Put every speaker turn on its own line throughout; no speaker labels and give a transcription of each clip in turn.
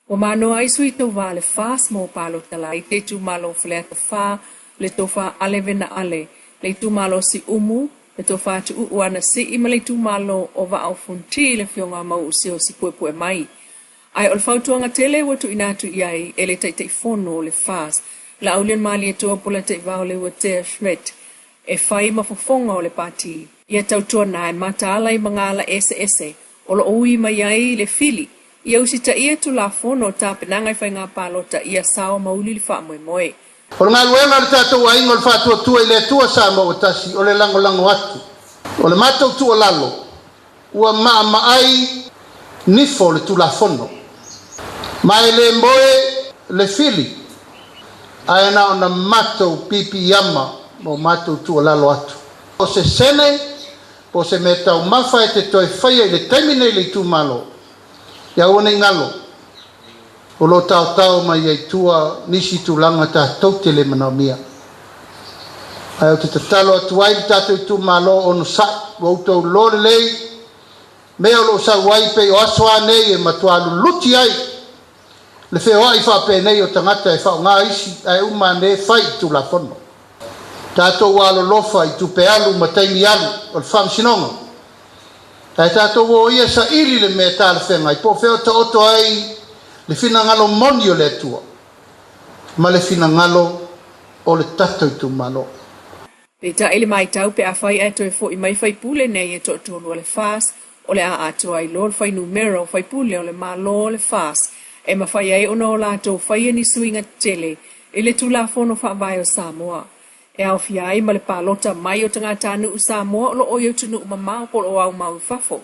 Ua manoa ai sui tauva a le FAST mo palota laiti le itumalo o Faleata 4, le Tofa Ale Vena Ale, le itumalo o Siumu, le Tofa Tuuu Anasii ma le itumalo o Vaa o Fonoti le Afioga Mauuu Siaosi Puepuemai. Ae o le fautuaga tele ua tuuina atu i ai e le Taitaifono o le FAST, Laaulialemalietoa Polataivao Leuatea Schmidt, e fai ma fofoga o le Pati, ia tautuana e mataala i magaala eseese o lo o ui mai ai le fili, ia usitaia Tulafono o tapenaga i faiga palota ia sao ma uli le faamoemoe.
O le galuega a le tatou aiga o le Faatuatua i le Atua Samoa ua Tasi o le lagolago atu. O le matou tuualalo, ua maamaai nifo o le Tulafono, ma e le moe le fili, ae na ona matou piipiiama ma o matou tuualalo atu. O se sene po o se mea taumafa e te toe faia i le taimi nei i le itumalo, ia aua ne i galo, o lo o taotao mai ai tua nisi tulaga tatou te le manaomia. Ae ou te tatalo atu ai i le tatou itumalo onosai, ua outou iloa lelei mea o lo o sau ai pei o aso a nei e matua luluti ai le feoai faapenei o tagata e faaaoga isi ae uma ane fai i Tulafono. Tatou alolofa i tupe alu ma taimi alu o le Faamasinoga, ae tatou o ia saili le mea talafeagai po o fea o taoto ai le finagalo moni o le Atua ma le finagalo o le tatou itumalo.
Peitai le matau pe afai ae toe foi mai faipule nei e toatolu o le FAST, o le a atoa ai loa le fuainumera o faipule o le Malo o le FAST e mafai ai ona o latou faia ni suiga tetele i le Tulafono Faavae o Samoa e aofia ai ma le palota mai o tagatanuu Samoa o lo o i atunuu mamao po o aumau i fafo.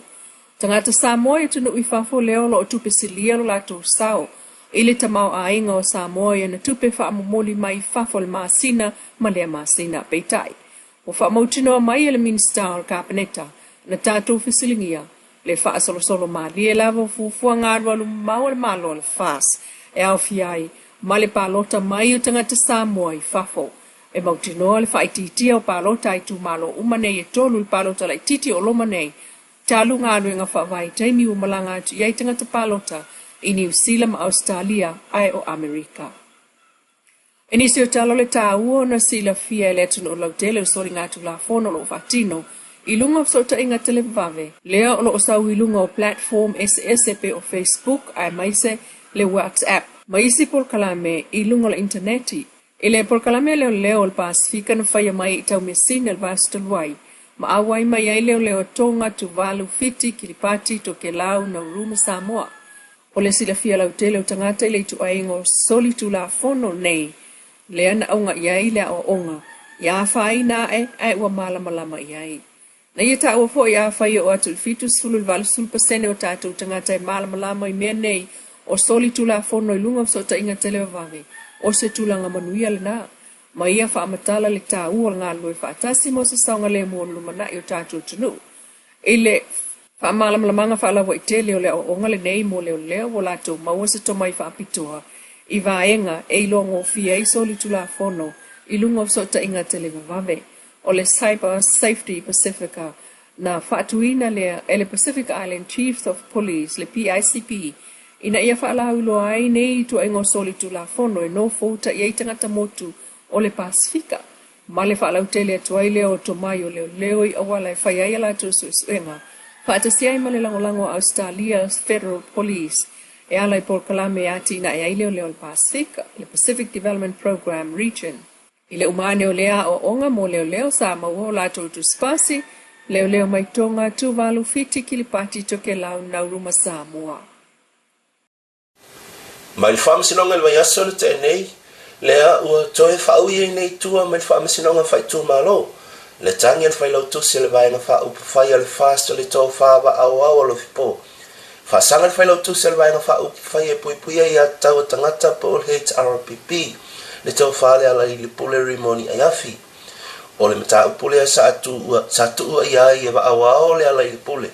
Tagata Samoa i atunuu i fafo lea o lo o tupe silia lo latou sao i le tamaoaiga o Samoa i ana tupe faamomoli mai fafo i le masina ma lea masina. Peitai, ua faamautinoa mai e le Minisita o le Kapeneta na tatou fesiligia le faasolosolo malie lava o fuafuaga alualu mamao a le Malo o le FAST e aofia ai ma le palota mai o tagata Samoa i fafo. E mautinoa le faaitiitia o palota a itumalo uma nei e tolu i le palota laitiiti o loma nei, talu galuega faavaitaimi ua malaga atu i ai tagata palota i Niu Sila ma Ausetalia ae o Amerika. I nisi o tala o le taua ona silafia e le atunuu lautele o soligatulafono o lo o faatino i luga o fesootaiga televavave, lea o lo o sau i luga o platform eseese pei o Facebook aemaise le WhatsApp ma isi polokalame i luga o le initaneti. I le polokalame leoleo o le Pasefika na faia mai i Taumeasina i le vaiaso talu ai, ma auai mai ai leoleo Tonga, Tuvalu, Fiti, Kiripati, Tokelau, Nauru ma Samoa. O le silafia lautele o tagata i le ituaiga o solitulafono nei lea na auga i ai le aoaoga ia afaina ae ae ua malamalama i ai. Na ia taua foi afai e oo atu i le 70 i le 80 pasene o tatou tagata e malamalama i mea nei o solitulafono i luga o fesootaiga televavave, o se tulaga manuia lena. Ma ia faamatala le taua o le galulue faatasi mo se saogalemu o le lumanai o tatou atunuu. I le faamalamalamaga faalauaitele o le aoaoga lenei mo leoleo ua latou maua se tomai faapitoa i vaega e iloagofie ai solitulafono i luga o fesootaiga televavave o le Cyber Safety Pasifika na faatuina lea e le Pacific Island Chiefs of Police, le PICP, ina ia faalauiloa ai nei ituaiga o solitulafono e nofoutai ai tagata motu o le Pasefika ma le faalautele atu ai lea o tomai o leoleo i auala e fai ai a latou suesuega faatasi ai ma le lagolago a Ausitalia's Federal Police e ala i polokalame e atinae ai leoleo o le Pasefika, le Pacific Development Programme Region. I le uma ane o lea aoaoga mo leoleo sa maua o latou tusipasi, leoleo mai Tonga, Tuvalu, Fiti, Kiripati, Tokelau, Nauru ma Samoa.
Mai le Faamasinoga i le vaiaso na tea nei, lea ua toe faaui ai nei tua mai le Faamasinoga Faaitumalo, le tagi a le Failautusi o le Vaega Faaupufai a le FAST o le Tofa Vaaoao Alofipo. Faasaga le Failautusi a le Vaega Faaupufai e Puipuia Ia Tatau a Tagata po o le HRPP, le Tofa Lealailepule Rimoni Aiafi. O le mataupu lea sa tuua ia ai e Vaaoao Lealailepule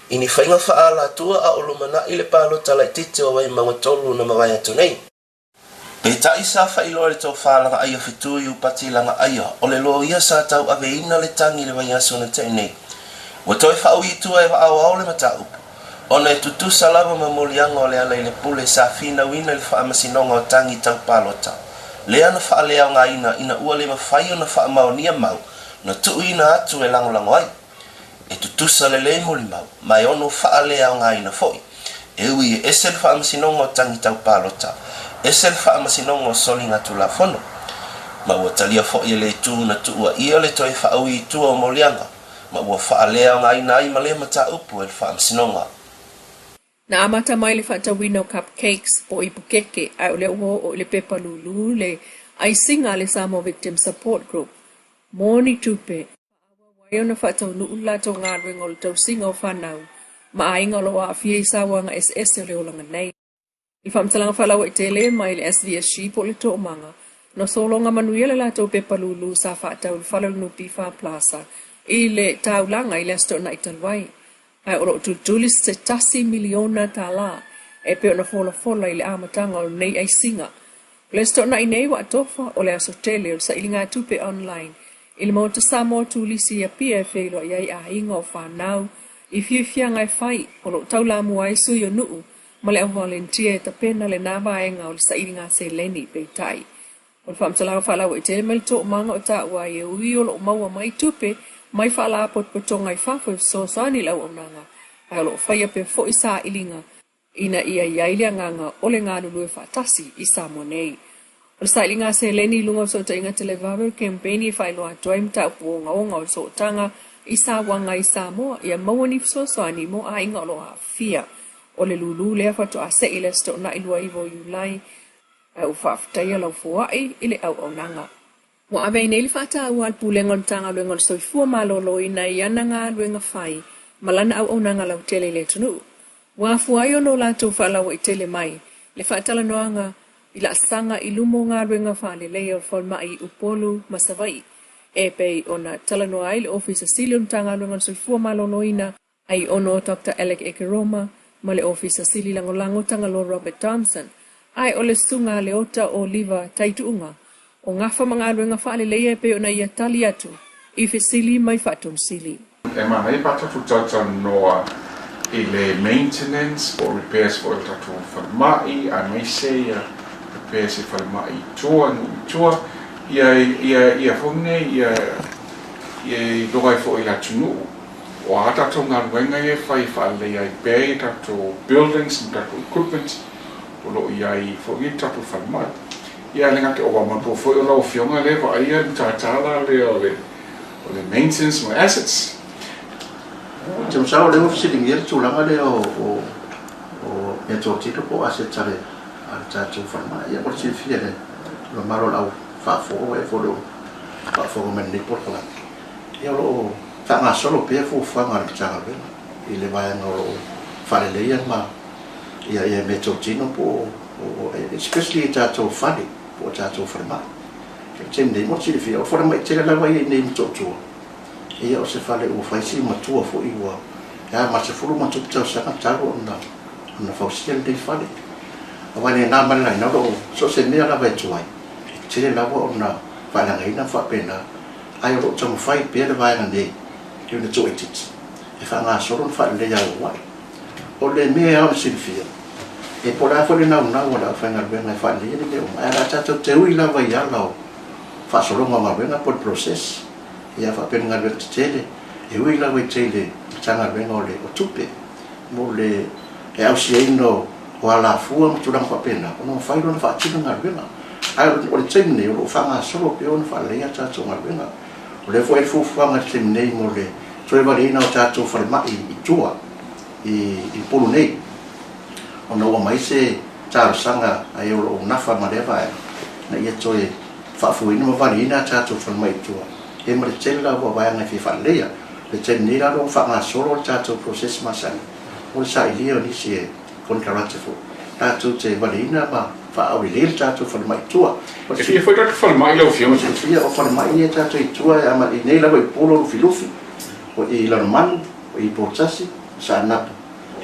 i ni faiga faaalatua a o lumanai le palota laitiiti o Vaimauga 3 na mavae atu nei. Peitai sa faailoa e le tofa Lagaaia Fetu Iupati Lagaaia o le loia sa tauaveina le tagi i le vaiaso na tea nei. Ua toe faaui i tua e Vaaoao le mataupu. Ona e tutusa lava ma moliaga o Lealailepule sa finauina i le Faamasinoga o Tagi Tau Palota, lea na faaleaogaina ina ua le mafai ona faamaonia mau na tuuina atu e lagolago ai. E tutusa lelei molimau, ma e ono faaleaogaina foi. E ui e ese le Faamasinoga o Tagi Tau Palota, ese le Faamasinoga o Soligatulafono. Ma ua talia foi e le itu na tuuaia le toe faaui i tua o moliaga, ma ua faaleaogaina ai ma lea mataupu e le Faamasinoga.
Na amata mai le faatauina o cupcakes po o ipu keke ae o lea ua oo i le pepa lūlū le aisiga a le Samoa Victim Support Group mo ni tupe e faaauau ai ona faataunuu le latou galuega o le tausiga o fanau ma aiga o lo o aafia i sauaga eseese o le olaga nei. I le faamatalaga faalauaitele mai le SVSG po o le Toomaga, na sologa manuia le latou pepa lūlū sa faatau i le fale o le NPF Plaza i le taulaga i le Aso Toonai talu ai. Ae o lo o tulituli se $1 miliona e pei ona folafola i le amataga o lenei aisiga. O le Aso Toonai nei ua atofa o le aso tele o le sailiga tupe online i le Maota Samoa Turisi i Apia e feiloai ai aiga o fanau i fiafiaga e fai o lo o taulamua ai sui o nuu ma le au volunteer e tapena lena vaega o le sailiga seleni. Peitai, o le faamatalaga faalauaitele mai le Toomaga o taua ai e ui o lo o maua mai tupe mai faalapotopotoga i fafo e fesoasoani i le auaunaga, ae o lo o faia pea foi sailiga ina ia i ai le agaga o le galulue faatasi i Samoa nei. O le sailiga seleni i luga o fesootaiga televave o le kempeini e faailoa atu ai mataupu ogaoga o le sootaga i sauaga i Samoa ia maua ni fesoasoani mo aiga o lo o aafia. O le lūlū lea faatoa se i le Aso Toonai 29 o Iulai, ae ua faafetaia lau foai i le auaunaga. Ua ave ai nei le faataua a le Pulega o le Matagaluega o le Soifua Maloloina i ana galuega fai ma lana auaunaga lautele i le atunuu. Ua afua ai ona o latou faalauaitele mai le faatalanoaga i laasaga i luma o galuega faaleleia o le falemai i Upolu ma Savaii e pei ona talanoa ai le Ofisa Sili o le Matagaluega o le Soifua Maloloina ai ono Dr. Alec Ekeroma ma le Ofisa Sili Lagolago Tagaloa Robert Thompson, ae o le susuga Leota Oliva Taituuga o gafa ma galuega faaleleia e pei ona ia tali atu i fesili mai Faatonusili.
E manaia pa tatou talatalanoa i le maintenance po o repairs foi o le tatou falemai, aemaise ia repairs i falemai i tua, nuu i tua, ia ia ia foi nei ia ia iloa ai foi i le atunuu o a tatou galuega ia e fai e faaleleia ai pea ia tatou buildings ma tatou equipment o lo o i ai foi nei tatou falemai. Ia le gata o manatua foi o lau Afioga lea e vaaia le matata la lea o le maintenance ma assets.
Te masalo o lea ua fesiligia le tulaga lea o meatotino po o assets a le tatou falemai. Ia mo le silafia e le mamalu o le au faafofoga e foi o lo o faafofoga mai lenei polokalame. Ia o lo o faagasolo pea fuafuaga a le Matagaluega i le vaega o lo o faaleleia ma ia meatotino po o especially i tatou fale po o tatou falemai. I le taimi nei mo le silafia, o le falemai tele lava ia i inei i Motootua. Ia o se fale ua fai si matua foi ua e a ma 10+ tausaga talu ona fausia lenei fale. Aua e le na ma le laina o lo o so o se mea lava e tuai, e tele lava ona faaleagaina ma faapena, ae o lo o taumafai pea le vaega nei e ona tuuaititi e faagasolo ona faaleleia auauai. O le mea e ao ona silafia, e po o le a foi le naunau a le aufaigaluega e faaleleia le mea uma, ae o le a tatou te ui lava i ala o faasologa o galuega po o le process, ia faapea ni galuega tetele, e ui lava i tai le Matagaluega o Tupe mo le e ausiaina o alafua ma tulaga faapena ona mafai loa ona faatino galuega. Ae o le taimi nei o lo o faagasolo pea ona faaleleia a tatou galuega. O lea foi e fuafuaga i le taimi nei mo le toe valeina o tatou falemai i tua i Upolu nei, ona ua mai se talosaga ai o lo o nafa ma lea vaega na ia toe faafuaina ma valeina a tatou falemai i tua e ma le tele lava o vaega e fia faaleleia. Le taimi nei la o lo o faagasolo le tatou process masani o le sailia o nisi e konekarate foi tatou te valeina ma faaulelei le tatou falemai i tua.
E fia foi tatou falemai lau Afioga?
Ia o falemai ia tatou i tua e ama i nei lava i Upolu, Lufilufi, o i Lalomanu, o i Poutasi, Saanapu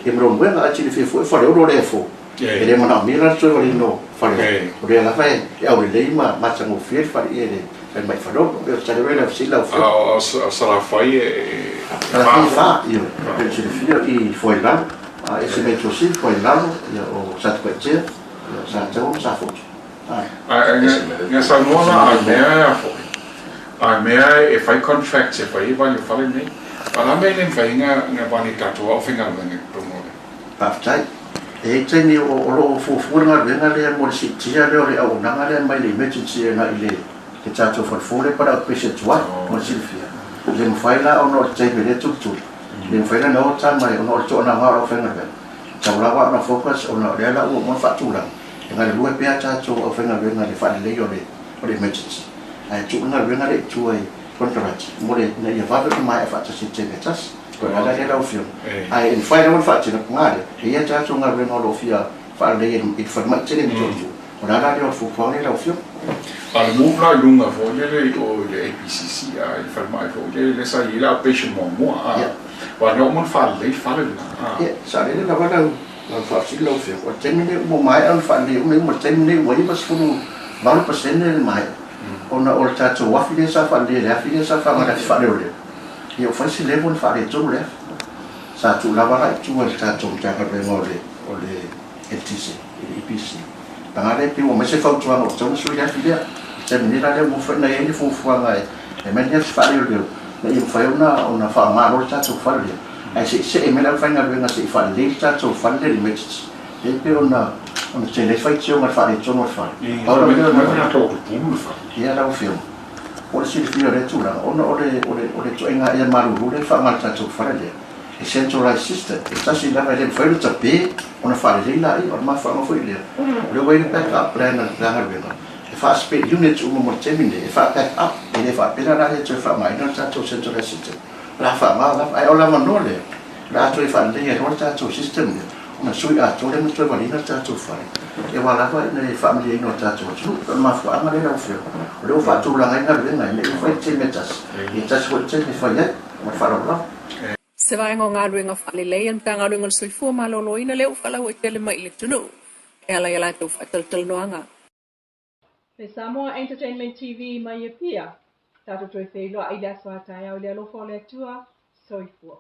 ia ma Leulumoega. Ae silafia foi o Faleolo lea e fou, e le manaomia la le toe valeina o Faleolo, o lea lava e aulelei ma matagofie le fale ia le falemai Faleolo. E tali atu ai lau fesili, lau Afioga.
A o Salafai e
Salafai e fa, ioe, pei ona silafia i Foailalo. Ese mai Tuasivi, Koailalo, ia o Satupaitea, ia Sataua ma Safotu.
Ae na saunoa la a mea e foi. A mea e fai contracts e fai e vali o fale nei. A la mea le mafai na vali tatou aufaigaluega i totonu o le.
Faafetai. E i ai taimi o lo o fuafua le galuega lea mo le siitia lea o le auaunaga lea mai le emergency agai i le tatou fale lea po o le outpatient tuai mo le silafia. E le mafai la ona o le taimi o lea e tulituli, e le mafai la ona o tama ona o le toanaga o le aufaigaluega. E tatau lava ona focus ona o lea la ua uma ona faatulaga e galulue pea tatou aufaigaluega i le faaleleia o le emergency. Ae tuu le galuega lea i tua i konekarate mo le ina ia vave ona maea faatasi i le taimi e tasi. O le ala lea lau Afioga. Ae e mafai lava ona faatino, paga lea, e i ai tatou galuega o lo o fia faaleleia i le falemai tele i Motootua. O le ala lea o le fuafuaga lea lau Afioga.
A o le move la i luga foi lele i o i le APCC i le falemai foi lele lea sa i ai le outpatient muamua a. Aua o lea ua uma ona faalelei le fale lena a.
Ia, saolele lava lau faafesili lau Afioga. O le taimi lenei ua maea ona faalelei uma i le taimi lenei ua 98% le maea ona o le tatou afi lea sa faaleleia, le afi lea sa faaaoga i le afi faaleoleo. Ia ua fai se level ona faaletonu le afi. Sa tuu lava la i tua i le tatou Matagaluega o le o le LTC, i le EPC. Paga lea pei ua aumai se fautuaga ua tatau ona sui le afi lea. I le taimi nei la lea ua mafai ona i ai le fuafuaga e aumai le afi faaleoleo ina ia mafai ona faaaoga loa le tatou fale lea. Ae se i see mai le aufaigaluega se i faalelei le tatou fale lea i le emergency. Lea e pei ona tele ai faitioga i le faaletonu o le fale. Pau lava lea o le Ia lau Afioga. O le silafia o lea tulaga, ona o le o le ituaiga ea malulu lea e faaaoga e le tatou fale lea, e centralized system, e tasi lava e le mafai ona tape ona faalelei laia. O le mafuaaga foi lea, o lea ua i ai le back up plan a le Matagaluega e faa-split units uma mo le taimi lenei, e faa-back up, e le faapea la e toe faaaogaina le tatou centralized system, o le a faaaoga lava. Ae o le avanoa lea, o le a toe faalelei ai loa le tatou system lea, ona sui atoa lea ma toe valiina le tatou fale, aua lava ina ia faamalieina o le tatou atunuu. O le mafuaaga lea lau Afioga, o lea ua faatulaga ai galuega ina ia fai le taimi e tasi, ia tasi foi le taimi e fai ai. Ma le faaaloalo lava.
Se vaega o galuega faalelei a le Matagaluega o le Soifua Maloloina lea ua faalauaitele mai i le atunuu e ala i a latou faatalatalanoaga.
Le Samoa Entertainment TV mai Apia, tatou toe feiloai i le aso a taeao i le alofa o le Atua. Soifua.